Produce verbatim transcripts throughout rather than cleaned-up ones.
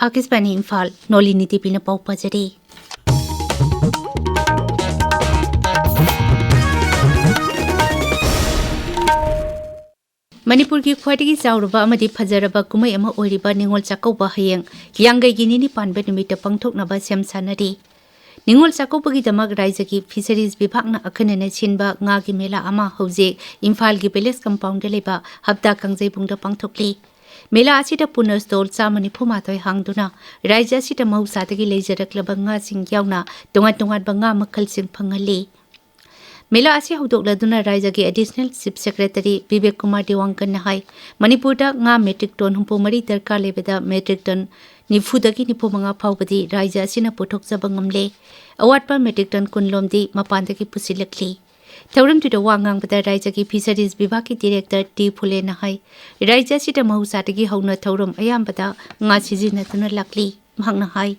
ꯑꯥꯀꯥꯁꯕꯥꯅꯤ ꯏꯝꯐꯥꯜ, ꯅꯣꯂꯤꯅꯤ ꯇꯤꯄꯤꯅ ꯄꯥꯎ ꯄꯥꯖꯔꯤ꯫ ꯃꯅꯤꯄꯨꯔꯒꯤ ꯈ꯭ꯋꯥꯏꯗꯒꯤ ꯆꯥꯎꯔꯕ ꯑꯃꯗꯤ ꯐꯖꯔꯕ ꯀꯨꯝꯍꯩ ꯑꯃ ꯑꯣꯏꯔꯤꯕ ꯅꯤꯉꯣꯜ ꯆꯥꯛꯀꯧꯕ ꯍꯌꯦꯡ ꯌꯥꯡꯒꯩꯒꯤ ꯅꯤꯅꯤ ꯄꯥꯟꯕ ꯅꯨꯃꯤꯠꯇ ꯄꯥꯡꯊꯣꯛꯅꯕ ꯁꯦꯝ ꯁꯥꯅꯔꯤ꯫ ꯅꯤꯉꯣꯜ ꯆꯥꯛꯀꯧꯕꯒꯤꯗꯃꯛ ꯔꯥꯏꯖꯒꯤ ꯐꯤꯁꯔꯤꯁ ꯕꯤꯚꯥꯒꯅ ꯑꯈꯟꯅꯅ ꯁꯤꯟꯕ ꯉꯥꯒꯤ ꯃꯦꯂꯥ ꯑꯃ ꯍꯧꯖꯤꯛ ꯏꯝꯐꯥꯜꯒꯤ ꯄꯦꯂꯦꯁ ꯀꯝꯄꯥꯎꯟꯗ ꯂꯩꯕ ꯍꯞꯇꯥ ꯀꯥꯡꯖꯩꯕꯨꯡꯗ ꯄꯥꯡꯊꯣꯛꯂꯤ꯫ ꯃꯦꯂꯥ ꯑꯁꯤꯗ ꯄꯨꯟꯅ ꯁ꯭ꯇꯣꯜ ꯆꯥꯝꯃ ꯅꯤꯐꯨ ꯃꯥꯊꯣꯏ ꯍꯥꯡꯗꯨꯅ ꯔꯥꯏꯖ ꯑꯁꯤꯗ ꯃꯍꯧꯁꯥꯗꯒꯤ ꯂꯩꯖꯔꯛꯂꯕ ꯉꯥꯁꯤꯡ ꯌꯥꯎꯅ ꯇꯣꯉꯥꯟ ꯇꯣꯉꯥꯟꯕ ꯉꯥ ꯃꯈꯜꯁꯤꯡ ꯐꯪꯍꯜꯂꯤ꯫ ꯃꯦꯂꯥ ꯑꯁꯤ ꯍꯧꯗꯣꯛꯂꯗꯨꯅ ꯔꯥꯏꯖꯒꯤ Additional Chief Secretary Bibek Kumar ꯗꯦꯋꯥꯡꯀꯟꯅ ꯍꯥꯏ, ꯃꯅꯤꯄꯨꯔꯗ ꯉꯥ metric ton ꯍꯨꯝꯐꯨ ꯃꯔꯤ ꯗꯔꯀꯥꯔ ꯂꯩꯕꯗ metric ton ꯅꯤꯐꯨꯗꯒꯤ ꯅꯤꯐꯨ ꯃꯉꯥ ꯐꯥꯎꯕꯗꯤ ꯔꯥꯏꯖ ꯑꯁꯤꯅ ꯄꯨꯊꯣꯛꯆꯕ ꯉꯝꯂꯦ꯫ ꯑꯋꯥꯠꯄ metric ton ꯀꯨꯟ ꯂꯣꯝꯗꯤ ꯃꯄꯥꯟꯗꯒꯤ ꯄꯨꯁꯤꯜꯂꯛꯂꯤ꯫ ꯊꯧꯔꯝꯗꯨꯗ ꯋꯥ ꯉꯥꯡꯕꯗ ꯔꯥꯏꯖꯒꯤ ꯐꯤꯁꯔꯤꯁ ꯕꯤꯚꯥꯒꯀꯤ ꯗꯤꯔꯦꯛꯇꯔ ꯇꯤ ꯐꯨꯂꯦꯅ ꯍꯥꯏ, ꯔꯥꯏꯖ ꯑꯁꯤꯗ ꯃꯍꯧꯁꯥꯗꯒꯤ ꯍꯧꯅ ꯊꯧꯔꯝ ꯑꯌꯥꯝꯕꯗ ꯉꯥ ꯁꯤꯖꯤꯟꯅꯗꯨꯅ ꯂꯥꯛꯂꯤ꯫ ꯃꯍꯥꯛꯅ ꯍꯥꯏ,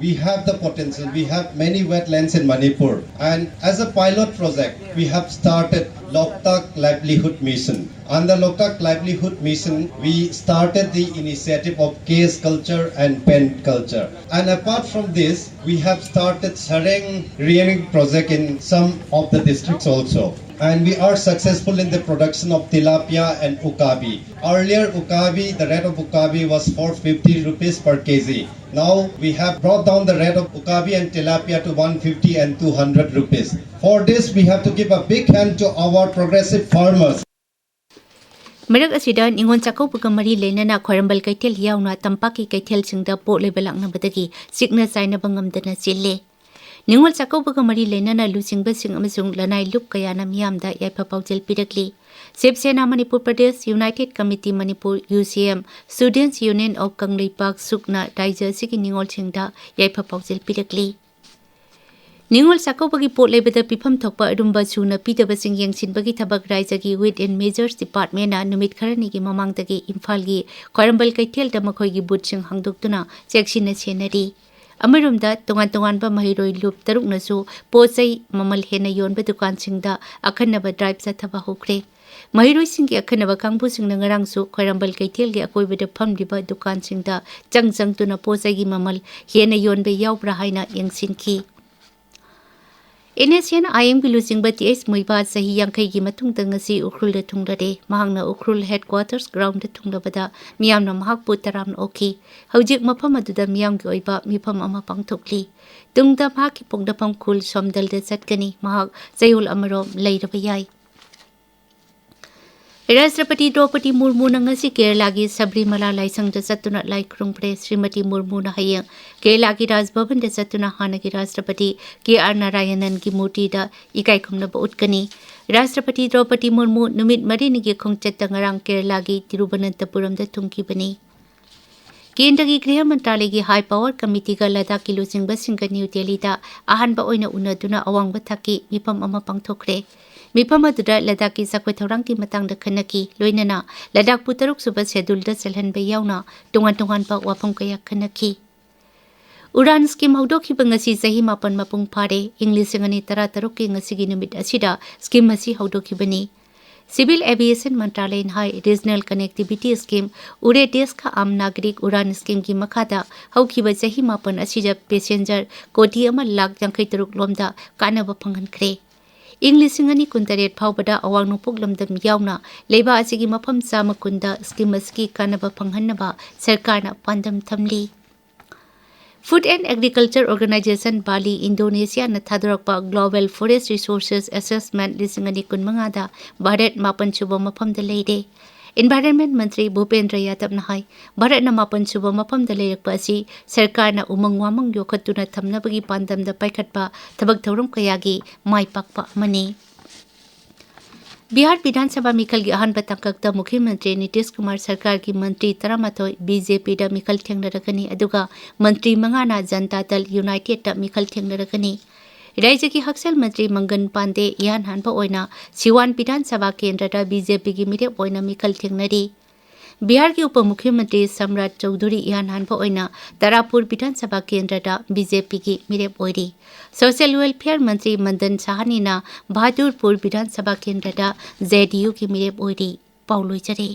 We have the potential. We have many wetlands in Manipur. And as a pilot project, we have started Loktak Livelihood Mission. Under Loktak Livelihood Mission, we started the initiative of case culture and pen culture. And apart from this, we have started sareng rearing project in some of the districts also. And we are successful in the production of tilapia and ukabi. Earlier, ukabi, the rate of ukabi was four fifty rupees per K G. Now we have brought down the rate of ukabi and tilapia to one fifty and two hundred rupees. For this, we have to give a big hand to our progressive farmers. ꯃꯔꯛ ꯑꯁꯤꯗ ꯅꯤꯉꯣꯜ ꯆꯥꯛꯀꯧꯕꯒ ꯃꯔꯤ ꯂꯩꯅꯅ ꯈ꯭ꯋꯥꯏꯔꯝꯕꯟ ꯀꯩꯊꯦꯜ ꯌꯥꯎꯅ ꯇꯝꯄꯥꯛꯀꯤ ꯀꯩꯊꯦꯜꯁꯤꯡꯗ ꯄꯣꯠ ꯂꯩꯕ ꯂꯥꯛꯅꯕꯗꯒꯤ ꯆꯤꯛꯅ ꯆꯥꯏꯅꯕ ꯉꯝꯗꯅ ꯆꯤꯜꯂꯦ꯫ ꯅꯤꯉꯣꯜ ꯆꯥꯛꯀꯧꯕꯒ ꯃꯔꯤ ꯂꯩꯅꯅ ꯂꯨꯆꯤꯡꯕꯁꯤꯡ ꯑꯃꯁꯨꯡ ꯂꯅꯥꯏ ꯂꯨꯞ ꯀꯌꯥꯅ ꯃꯤꯌꯥꯝꯗ ꯌꯥꯏꯐ ꯄꯥꯎꯖꯦꯜ ꯄꯤꯔꯛꯂꯤ꯫ Shiv Sena Manipur Pradesh, United Committee Manipur, U C M, Students Union of Kangleipak, ꯁꯨꯛꯅ ꯔꯥꯏꯖ ꯑꯁꯤꯒꯤ ꯅꯤꯉꯣꯜꯁꯤꯡꯗ ꯌꯥꯏꯐ ꯄꯥꯎꯖꯦꯜ ꯄꯤꯔꯛꯂꯤ꯫ ꯅꯤꯉꯣꯜ ꯆꯥꯛꯀꯧꯕꯒꯤ ꯄꯣꯠ ꯂꯩꯕꯗ ꯄꯤꯐꯝ ꯊꯣꯛꯄ ꯑꯔꯨꯝꯕ ꯁꯨꯅ ꯄꯤꯗꯕꯁꯤꯡ ꯌꯦꯡꯁꯤꯟꯕꯒꯤ ꯊꯕꯛ ꯔꯥꯏꯖꯒꯤ Weight and Measures Departmentꯅ ꯅꯨꯃꯤꯠ ꯈꯔꯅꯤꯒꯤ ꯃꯃꯥꯡꯗꯒꯤ ꯏꯝꯐꯥꯜꯒꯤ ꯈ꯭ꯋꯥꯏꯔꯝꯕꯟ ꯀꯩꯊꯦꯜꯗ ꯃꯈꯣꯏꯒꯤ ꯕꯨꯠꯁꯤꯡ ꯍꯥꯡꯗꯣꯛꯇꯨꯅ ꯆꯦꯛꯁꯤꯟꯅ ꯁꯦꯟꯅꯔꯤ꯫ ꯑꯃꯔꯣꯝꯗ, ꯇꯣꯉꯥꯟ ꯇꯣꯉꯥꯟꯕ ꯃꯍꯩꯔꯣꯏ ꯂꯨꯞ ꯇꯔꯨꯛꯅꯁꯨ ꯄꯣꯠ ꯆꯩ ꯃꯃꯜ ꯍꯦꯟꯅ ꯌꯣꯟꯕ ꯗꯨꯀꯥꯟꯁꯤꯡꯗ ꯑꯈꯟꯅꯕ ꯗ꯭ꯔꯥꯏꯚ ꯆꯠꯊꯕ ꯍꯧꯈ꯭ꯔꯦ꯫ ꯃꯍꯩꯔꯣꯏꯁꯤꯡꯒꯤ ꯑꯈꯟꯅꯕ ꯀꯥꯡꯕꯨꯁꯤꯡꯅ ꯉꯔꯥꯡꯁꯨ ꯈ꯭ꯋꯥꯏꯔꯝꯕꯟ ꯀꯩꯊꯦꯜꯒꯤ ꯑꯀꯣꯏꯕꯗ ꯐꯝꯂꯤꯕ ꯗꯨꯀꯥꯟꯁꯤꯡꯗ ꯆꯪ ꯆꯪꯗꯨꯅ ꯄꯣꯠ ꯆꯩꯒꯤ ꯃꯃꯜ ꯍꯦꯟꯅ ꯌꯣꯟꯕ ꯌꯥꯎꯕ꯭ꯔꯥ ꯍꯥꯏꯅ ꯌꯦꯡꯁꯤꯟꯈꯤ꯫ NSCN-IMꯒꯤ ꯂꯨꯆꯤꯡꯕ ꯇꯤ ꯑꯩꯆ ꯃꯨꯏꯕꯥ ꯆꯍꯤ ꯌꯥꯡꯈꯩꯒꯤ ꯃꯇꯨꯡꯗ ꯉꯁꯤ ꯎꯈ꯭ꯔꯨꯜꯗ ꯊꯨꯡꯂꯔꯦ꯫ ꯃꯍꯥꯛꯅ ꯎꯈ꯭ꯔꯨꯜ headquarters groundꯗ ꯊꯨꯡꯂꯕꯗ ꯃꯤꯌꯥꯝꯅ ꯃꯍꯥꯛꯄꯨ ꯇꯔꯥꯝꯅ ꯑꯣꯛꯈꯤ꯫ ꯍꯧꯖꯤꯛ ꯃꯐꯝ ꯑꯗꯨꯗ ꯃꯤꯌꯥꯝꯒꯤ ꯑꯣꯏꯕ ꯃꯤꯐꯝ ꯑꯃ ꯄꯥꯡꯊꯣꯛꯂꯤ꯫ ꯇꯨꯡꯗ ꯃꯍꯥꯛꯀꯤ ꯄꯣꯛꯅꯐꯝ ꯈꯨꯜ ꯁꯣꯝꯗꯜꯗ ꯆꯠꯀꯅꯤ꯫ ꯃꯍꯥꯛ ꯆꯌꯣꯜ ꯑꯃꯔꯣꯝ ꯂꯩꯔꯕ ꯌꯥꯏ꯫ ꯔꯥꯁꯇ꯭ꯔꯄꯇꯤ ꯗ꯭ꯔꯧꯄꯗꯤ ꯃꯨꯔꯃꯨꯅ ꯉꯁꯤ ꯀꯦꯔꯂꯥꯒꯤ ꯁꯕꯔꯤꯃꯂꯥ ꯂꯥꯏꯁꯪꯗ ꯆꯠꯇꯨꯅ ꯂꯥꯏ ꯈꯨꯔꯨꯝꯈ꯭ꯔꯦ꯫ ꯁ꯭ꯔꯤꯃꯇꯤ ꯃꯨꯔꯃꯨꯅ ꯍꯌꯦꯡ ꯀꯦꯔꯂꯥꯒꯤ ꯔꯥꯖ ꯚꯕꯟꯗ ꯆꯠꯇꯨꯅ ꯍꯥꯟꯅꯒꯤ ꯔꯥꯁꯇ꯭ꯔꯄꯇꯤ ꯀꯦ ꯑꯥꯔ ꯅꯥꯔꯥꯌꯅꯟꯒꯤ ꯃꯨꯔꯇꯤꯗ ꯏꯀꯥꯏ ꯈꯨꯝꯅꯕ ꯎꯠꯀꯅꯤ꯫ ꯔꯥꯁꯇ꯭ꯔꯄꯇꯤ ꯗ꯭ꯔꯧꯄꯗꯤ ꯃꯨꯔꯃꯨ ꯅꯨꯃꯤꯠ ꯃꯔꯤꯅꯤꯒꯤ ꯈꯣꯡꯆꯠꯇ ꯉꯔꯥꯡ ꯀꯦꯔꯂꯥꯒꯤ ꯇꯤꯔꯨꯕꯅꯟꯇꯄꯨꯔꯝꯗ ꯊꯨꯡꯈꯤꯕꯅꯤ꯫ ꯀꯦꯟꯗ꯭ꯔꯒꯤ ꯒ꯭ꯔꯤꯍ ꯃꯟꯇ꯭ꯔꯥꯂꯌꯒꯤ ꯍꯥꯏ ꯄꯥꯋꯔ ꯀꯃꯤꯇꯤꯒ ꯂꯗꯥꯈꯀꯤ ꯂꯨꯆꯤꯡꯕꯁꯤꯡꯒ ꯅ꯭ꯌꯨ ꯗꯦꯜꯂꯤꯗ ꯑꯍꯥꯟꯕ ꯑꯣꯏꯅ ꯎꯅꯗꯨꯅ ꯑꯋꯥꯡꯕ ꯊꯥꯛꯀꯤ ꯃꯤꯐꯝ ꯑꯃ ꯄꯥꯡꯊꯣꯛꯈ꯭ꯔꯦ꯫ ꯃꯤꯐꯝ ꯑꯗꯨꯗ ꯂꯗꯥꯈꯀꯤ ꯆꯥꯎꯈꯠ ꯊꯧꯔꯥꯡꯒꯤ ꯃꯇꯥꯡꯗ ꯈꯟꯅꯈꯤ, ꯂꯣꯏꯅꯅ ꯂꯗꯥꯈꯄꯨ ꯇꯔꯨꯛꯁꯨꯕ ꯁꯦꯗꯨꯜꯗ ꯆꯜꯍꯟꯕ ꯌꯥꯎꯅ ꯇꯣꯉꯥꯟ ꯇꯣꯉꯥꯟꯕ ꯋꯥꯐꯝ ꯀꯌꯥ ꯈꯟꯅꯈꯤ꯫ ꯎꯔꯥꯟ ꯁ꯭ꯀꯤꯝ ꯍꯧꯗꯣꯛꯈꯤꯕ ꯉꯁꯤ ꯆꯍꯤ ꯃꯥꯄꯟ ꯃꯄꯨꯡ ꯐꯥꯔꯦ꯫ ꯏꯪ ꯂꯤꯁꯤꯡ ꯑꯅꯤ ꯇꯔꯥ ꯇꯔꯨꯛꯀꯤ ꯉꯁꯤꯒꯤ ꯅꯨꯃꯤꯠ ꯑꯁꯤꯗ ꯁ꯭ꯀꯤꯝ ꯑꯁꯤ ꯍꯧꯗꯣꯛꯈꯤꯕꯅꯤ꯫ ꯁꯤꯚꯤꯜ ꯑꯦꯚꯤꯌꯦꯁꯟ ꯃꯟꯇ꯭ꯔꯥꯂꯌꯅ ꯍꯥꯏ, ꯔꯤꯖꯅꯦꯜ ꯀꯅꯦꯛꯇꯤꯚꯤꯇꯤ ꯁ꯭ꯀꯤꯝ ꯎꯔꯦ ꯗꯦꯁ ꯀꯥ ꯑꯥꯝ ꯅꯥꯒꯔꯤꯛ ꯎꯔꯥꯟ ꯁ꯭ꯀꯤꯝꯒꯤ ꯃꯈꯥꯗ ꯍꯧꯈꯤꯕ ꯆꯍꯤ ꯃꯥꯄꯟ ꯑꯁꯤꯗ ꯄꯦꯁꯦꯟꯖꯔ ꯀꯣꯇꯤ ꯑꯃ ꯂꯥꯈ ꯌꯥꯡꯈꯩ ꯇꯔꯨꯛ ꯂꯣꯝꯗ ꯀꯥꯟꯅꯕ ꯐꯪꯍꯟꯈ꯭ꯔꯦ꯫ ꯏꯪ ꯂꯤꯁꯤꯡ ꯑꯅꯤ ꯀꯨꯟꯇꯔꯦꯠ ꯐꯥꯎꯕꯗ ꯑꯋꯥꯡ ꯅꯣꯡꯄꯣꯛ ꯂꯝꯗꯝ ꯌꯥꯎꯅ ꯂꯩꯕꯥꯛ ꯑꯁꯤꯒꯤ ꯃꯐꯝ ꯆꯥꯝꯃ ꯀꯨꯟꯗ ꯁ꯭ꯀꯤꯝ ꯑꯁꯤꯒꯤ ꯀꯥꯟꯅꯕ ꯐꯪꯍꯟꯅꯕ ꯁꯔꯀꯥꯔꯅ ꯄꯥꯟꯗꯝ ꯊꯝꯂꯤ꯫ Food and Agriculture Organization, ꯕꯥꯂꯤ, ꯏꯟꯗꯣꯅꯦꯁꯤꯌꯥꯅ ꯊꯥꯗꯣꯔꯛꯄ Global Forest Resources Assessment ꯂꯤꯁꯤꯡ ꯑꯅꯤ ꯀꯨꯟꯃꯉꯥꯗ ꯚꯥꯔꯠ ꯃꯥꯄꯟ ꯁꯨꯕ ꯃꯐꯝꯗ ꯂꯩꯔꯦ꯫ ꯏꯟꯚꯥꯏꯔꯟꯃꯦꯟ ꯃꯟꯇ꯭ꯔꯤ ꯚꯨꯄꯦꯟꯗ꯭ꯔ ꯌꯥꯗꯕꯅ ꯍꯥꯏ, ꯚꯥꯔꯠꯅ ꯃꯥꯄꯟ ꯁꯨꯕ ꯃꯐꯝꯗ ꯂꯩꯔꯛꯄ ꯑꯁꯤ ꯁꯔꯀꯥꯔꯅ ꯎꯃꯪ ꯋꯥꯃꯪ ꯌꯣꯛꯈꯠꯇꯨꯅ ꯊꯝꯅꯕꯒꯤ ꯄꯥꯟꯗꯝꯗ ꯄꯥꯏꯈꯠꯄ ꯊꯕꯛ ꯊꯧꯔꯝ ꯀꯌꯥꯒꯤ ꯃꯥꯏ ꯄꯥꯛꯄ ꯑꯃꯅꯤ꯫ ꯕꯤꯍꯥꯔ ꯕꯤꯙꯥꯟ ꯁꯚꯥ ꯃꯤꯈꯜꯒꯤ ꯑꯍꯥꯟꯕ ꯇꯥꯡꯀꯛꯇ ꯃꯨꯈ꯭ꯌ ꯃꯟꯇ꯭ꯔꯤ ꯅꯤꯇꯤꯁ ꯀꯨꯃꯥꯔ ꯁꯔꯀꯥꯔꯒꯤ ꯃꯟꯇ꯭ꯔꯤ ꯇꯔꯥꯃꯥꯊꯣꯏ ꯕꯤ ꯖꯦ ꯄꯤꯗ ꯃꯤꯈꯜ ꯊꯦꯡꯅꯔꯒꯅꯤ, ꯑꯗꯨꯒ ꯃꯟꯇ꯭ꯔꯤ ꯃꯉꯥꯅ ꯖꯟꯇꯥ ꯗꯜ ꯌꯨꯅꯥꯏꯇꯦꯗꯇ ꯃꯤꯈꯜ ꯊꯦꯡꯅꯔꯒꯅꯤ꯫ ꯔꯥꯏꯖ꯭ꯌꯒꯤ ꯍꯛꯁꯦꯜ ꯃꯟꯇ꯭ꯔꯤ ꯃꯪꯒꯟ ꯄꯥꯟꯗꯦ ꯏꯍꯥꯟ ꯍꯥꯟꯕ ꯑꯣꯏꯅ ꯁꯤꯋꯥꯟ ꯕꯤꯙꯥꯟ ꯁꯚꯥ ꯀꯦꯟꯗ꯭ꯔꯗ ꯕꯤ ꯖꯦ ꯄꯤꯒꯤ ꯃꯤꯔꯦꯞ ꯑꯣꯏꯅ ꯃꯤꯈꯜ ꯊꯦꯡꯅꯔꯤ꯫ ꯕꯤꯍꯥꯔꯒꯤ ꯎꯄ ꯃꯨꯈ꯭ꯌꯃꯟꯇ꯭ꯔꯤ ꯁꯝꯔꯥꯠ ꯆꯧꯙꯨꯔꯤ ꯏꯍꯥꯟ ꯍꯥꯟꯕ ꯑꯣꯏꯅ ꯇꯔꯥꯄꯨꯔ ꯕꯤꯙꯥꯟ ꯁꯚꯥ ꯀꯦꯟꯗ꯭ꯔꯗ ꯕꯤ ꯖꯦ ꯄꯤꯒꯤ ꯃꯤꯔꯦꯞ ꯑꯣꯏꯔꯤ꯫ ꯁꯣꯁꯤꯌꯦꯜ ꯋꯦꯜꯐꯤꯌꯔ ꯃꯟꯇ꯭ꯔꯤ ꯃꯟꯗꯟ ꯁꯍꯥꯅꯤꯅ ꯕꯍꯥꯗꯨꯔꯄꯨꯔ ꯕꯤꯙꯥꯟ ꯁꯚꯥ ꯀꯦꯟꯗ꯭ꯔꯗ ꯖꯦ ꯗꯤ ꯌꯨꯒꯤ ꯃꯤꯔꯦꯞ ꯑꯣꯏꯔꯤ꯫ ꯄꯥꯎ ꯂꯣꯏꯖꯔꯦ꯫